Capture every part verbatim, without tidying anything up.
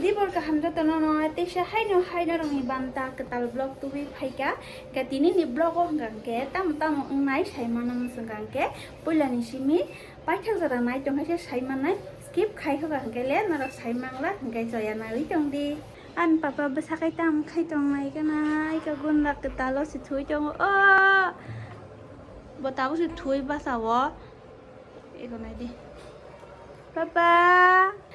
Dibor kaham jotono no teisa haino haino rokni banta kwtal vlog tubui phaikha. Khe tini ni vlog o hwnkha khe tamo tamo wngnai saimano mwswngkha khe puila ni simi paithak jora nai tongkha se saimanai skip khai hwnkha hwnkhe le norok saimangla hwnkhe joya naiwi tongdi. Ani papa bwsakai tam khai tongnai kana ika gunda kwtalo se thui tongo o bo tabuk se thui basa o. Ego nai de. Papa.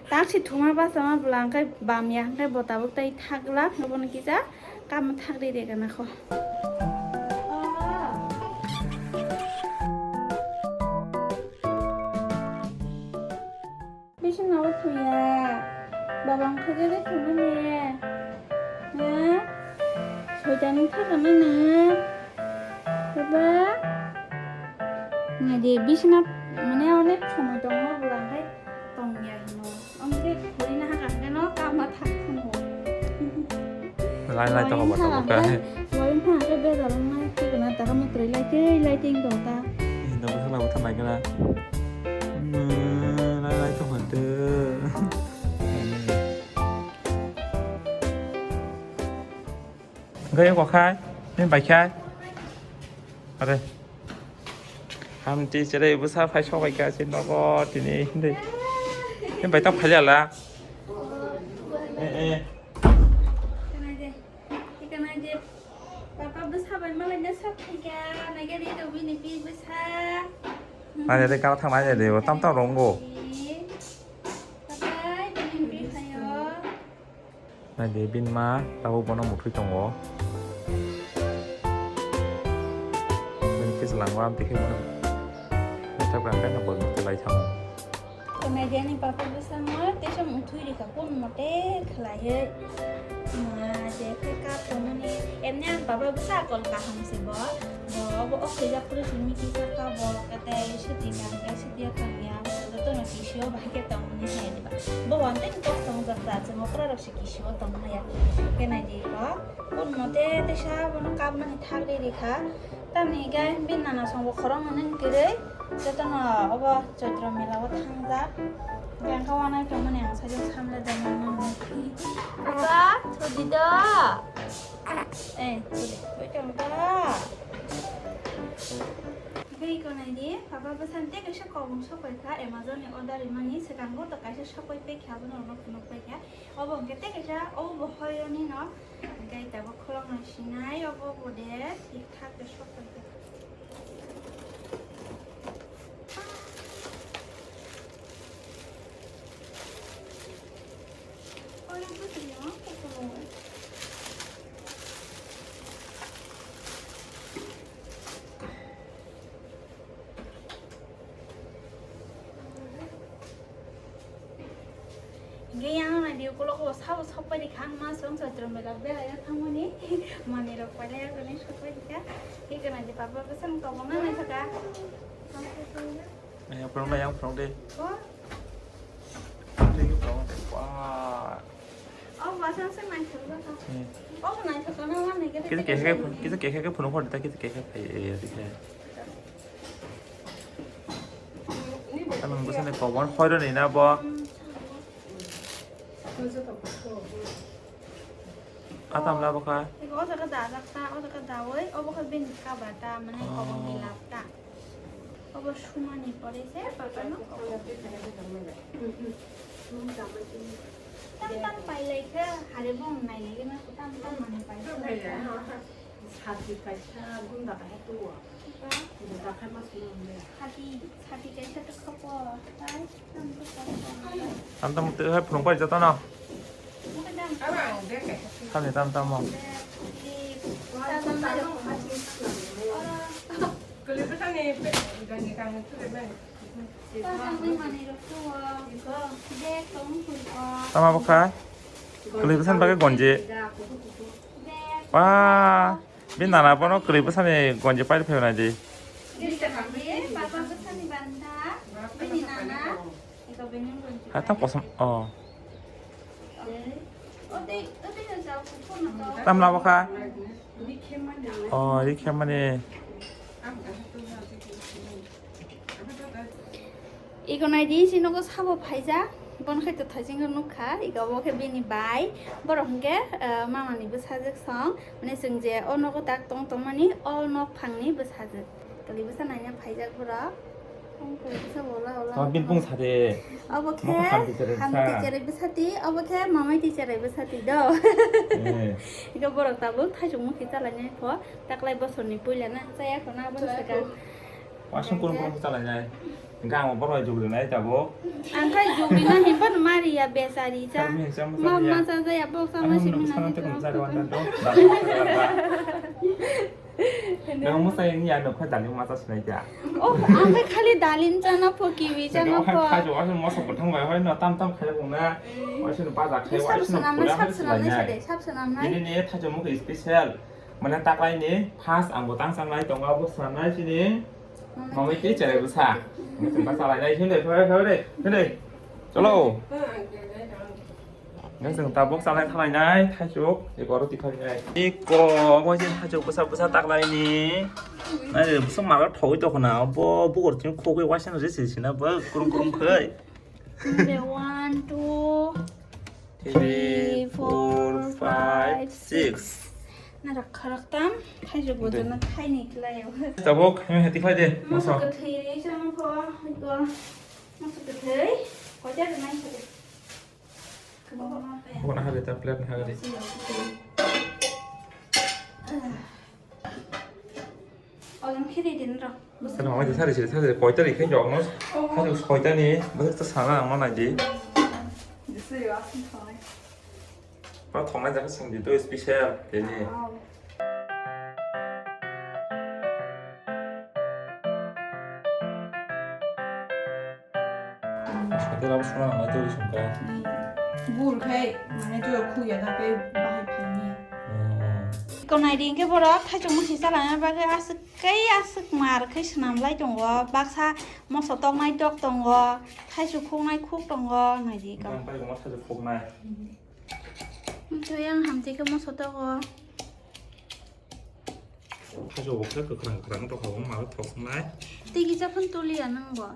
Tang si thuma basa ma bwla hwnkhe bam ya hwnkhe bo tabuk tai thak glak hwnkhe bono kisa kam thak ri de gana kho. Bising nawa thuya. Baba hwnkhe de thuma ne. Ha? Soitani thaka na na. Baba. Nadi bising na mane onek somoi tongo bwla hwnkhe. Tongya hino. Amke khuri na haka hwnkhe no kama thak thango. Lai lai to haba to ka. Wai na haka be dal na ki kana ta kama trei lai tei lai tei do ta. Hinda bwthang na bwthang lai kana. Lai lai to hante. Hwnkhe eko khai, nini bai khai. Are. Hamti chere bwsa phai sobai kha se nogo tini hindui. Nini bai ta phai la. Eh, eh. Papa bwsa bai malai na sak kha, naga di to bini pi bwsa. Nai de kala thang nai de, tam tam rongo. Papa, bini pi khayo. Naidi bini ma tabuk bono muthui tongo. Bini khe chwlango amtwi khe bono naithok rang khe no bol mutwi lai thango. Naidi ani papa bwsano teisa muthui rikha kun mote khlaiwi. Ma je khe kap tongmani emni ani papa bwsa akol kaham se bo. Bo obo o khuijak phuru simi kisa ka bo kete suti kang khe suti ya tong ya. Jotono kisio bahai khe tongmani hai diba. Bo wante ni kok tong jak ta chwng okra rok se kisio tongmaya. Khe naidi ko. Kun mote teisa bono kapmani thak ri rikha. Tamni hwnkhe bini nana songbo khoroknwi nini kwrwi. Jotono obo Chaitra mela o thangjak. Bengkha wanai tongmani ang sajak samle dongmani nangmani. Apa? Sodi do. Eh, sodi. Oi tong do. Hwnkhe iko naidi, papa bwsani tei kaisa kobong sokoi kha, Amazon ni order rimani, swkango to kaisa sokoi paikha, abono norokno phunuk paikha. Obo hwnkhe tei kaisa, obo bo hoironi no, hwnkhe tabuk khuloknai sinai, obo bo de thik thak khe sokoi kha. Oya bwtwi no, kotor. Hingke yang nai di ukulok o sabo sokpai di khang ma song Chaitra mela belai no thangmani manui rok pailai ya kani sokpai di kha. Hingke nai di papa bwsang kobong na nai saka. Yang phunuk na yang phunuk de. Ko? Yang phunuk de. Wah. Oh, bwsang se nai thok kha. Hmm. Oh, nai thok na ma nai khe. Kita kehek kita kehek phunuk hor ta kita kehek phai ya dikhe. Tamang bwsani kobor khoironi na bo. Atam labo kha. O jaga dajak ta, o jaga dawi, obo khe bini cover ta, mane kobor ni lab ta. Obo sumani pore se, papa no kobor. Tam tam pailai khe, hare bong nailai khe, tam tam mani pailai khe. Sati kaisa gunda kaisa tuwo. Gunda kaima sini. Sati, sati kaisa to khapo. Tam tam tu hai phunuk pai jata na. Tam ni tam tam mo. Tama bokha. Kwlwi bwsani bagwi gonji. Ba, bini nana bono kwlwi bwsani gonji pairi phaibo naidi. Papa bwsani banta, bini nana, eko bini gonji. Ha, tam kosom, oh. Tam labo kha. Oh, ri khe mani. Iko naidi, si nogo sabo phaijak. Bono khe to thaiching nukha, ega obo khe bini bai. Borok hwnkhe, ah, mama ni bwsajwk song. Mane chwng je o nogo tak tong tongmani o nok phangni bwsajwk. Kali bwsa naina phaijak borok. Tamo bini bung sade. Obo khe Mokha hamti cherai bwsa. Hamti cherai bwsati, obo khe mamai ti cherai bwsati do. Eh. Ega borok tabuk thaichung mukhi chalainai pho. Taklai bosorni puila na chaya kho na abo swkang. Wasung kurung kurung chalainai. Hingke ang borok jugrinai tabuk. Ang khai jugrina himpan Maria besari cha. Kami hingsa Ma masa ya. Masa jaya bok sama Ang simi nang na sana te hingsa. Kumsa do anda do. Nang musa ini ya no kha dali masa sinai ja. Oh, ang khai khali dalin chana pho kiwi chana pho. Khajo wasung masa bwthang bai hoi no tam tam khai bung na. Wasung baja khai Sab wasung swnam na, pura sab swnam na chalainai. Sade, sab swnam na. Ini ni thajo mukhi special. Mane taklaini first ang botang sanglai tongo, abo sanai sini. Mamai tei cherai bwsa. Bwsa salai nai, hindai, hindai, hindai, hindai. Chalo. Nang chwng tabuk salai khalai nai, thaichuk, eko roti khalai nai. Eko, mo je thaichuk bwsa bwsa taklaini. Nai, bwsa maro thogwi tokona, bo bugor chini khogwi waisa no je sisi na, bo kurung kurung khai. One, two, three, four, five, six. Narak kharak tam, khaijak bo jana khaini khlai o. Tabuk, hemi hati khlai de, Moso moso. Kwthwi, sama pho, iko. Moso kwthwi, koita rwnai sadi. Bo na hagari ta plate na hagari. Ojom khiri din ro. Sana mama sari sari sari koi tari khe jok no. Sari koi tani bwswk ta sana ang ma nai di. Ba thongnai jaga sing di to special teni. Hotel abo suna ang nai tei sungka. Bul khai mane to khuk ya da kai bahai phai ni. Konai ring ke borok thaichung musi chalana bagwi aswk kai aswk mar khai swnam lai tongo. Baksa moso toknai tok tongo, thaichung khuknai khuk tongo, nai di ko. Ang pai mo thaichung khuknai. Tei ang hamti ke moso togo. Khajo bo khe kwkhwrang kwkhwrang tokha bo malo thok nai. Tigi japhun tuliya nang bo.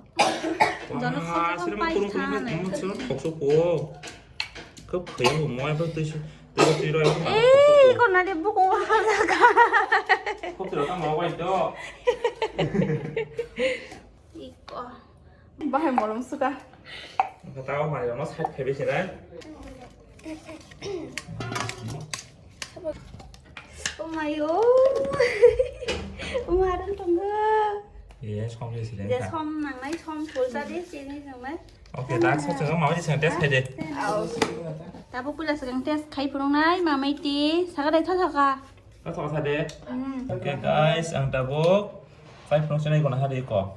Jono khotokam pai thanai. Sino thok so po. Khe phai bo moi bo twi twi twi roi. Eh, kona de buku ha jaga. Khotro ta mo bai do. Iko. Bahai molom suka. Kata o mari no side phebe sira. Oh my oh. Umaran tongo. Ye som je sira. Je som nangnai som pulsa de sini nangnai. Okay, dak sa chunga mama je sang test khai de. Au. Tabo pula segang test khai phurung nai mamai ti. Saka dai tha saka. Tha saka sa de. Hmm. Okay guys, ang tabuk. Khai phurung sinai ko na hari ko.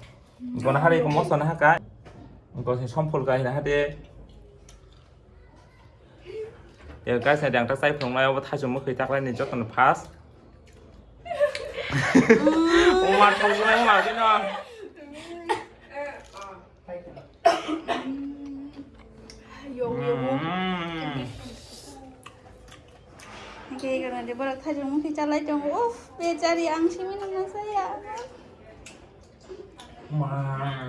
Gona hari ko moso na haka. Ko se som phul kai na hade. Ya guys, na dang ta sai phung lai obo thaichung mukhi taklai ni joto no first. O ma thong lai ma kino. Yo yo. Hingke gana de borok thaichung mukhi chalai tongo. Uff, bechari ang simi nang saya. Ma.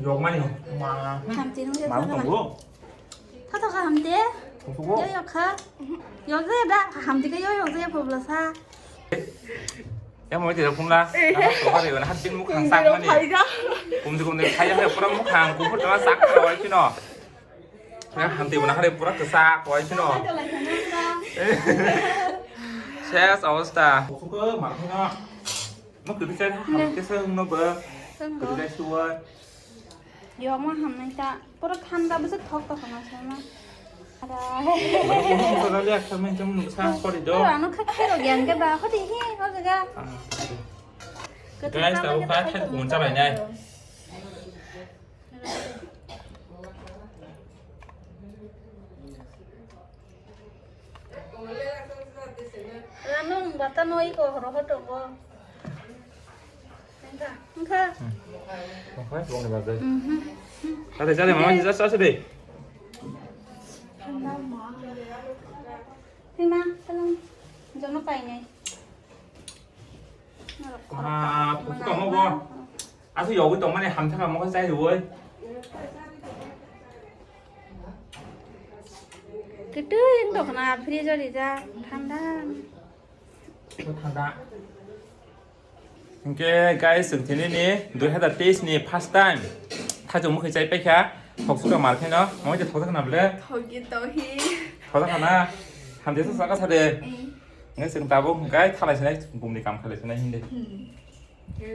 Yokmani. Ma. Hamti nung Mang jatna tongo. Tha tha ka hamti. Tongo. Yo yo kha. Yo je da hamti ka yo yo je pobla sa. Ya mo tira phunla. Ko hari wana hat bin mukhang sak mani. Kumdi kumdi khaya hai pura mukhang kuphur tama sak kawai kino. Ya, hamti bo nahari pura kwchak koi sino. Ses awasta. Kusuko markhino. Mo kwrwi chai hamti se wngno bo. Kwrwi chai suwai. Yo mo hamnai ta. Pura thanda bwswk thok tokona sama. Ada. Mo ko dali ak samai jom sa kori do. Ano kha khero gyan ke ba hodi hi ho jaga. Guys, tabo kha thai kun chalai nai. Rano wng bata no iko horo ho tongo. Wngkha, wngkha. Wngkha, wngkha, wngkha. Mhm. Chale, chale, mama, just, just, de. Hima, tolong. Jono painai. Ah, pusu tongmo bo. Aswk yogwi tongmani hamthaka mokhe chai rwui. Kwtwi wng tongkha na, fridge o rijak, thanda. Thanda. Hwnkhe guys, chwng tini ni dui hazar teis ni first time thaichung mukhui chai paikha. Thok suka mar khaino, mui je thok na ble. Thogi tohi. Thok na. Hamde sa saka sade. Ngai chwng tabuk hwnkhe thalai sinai bumni kam khalai sinai hindi.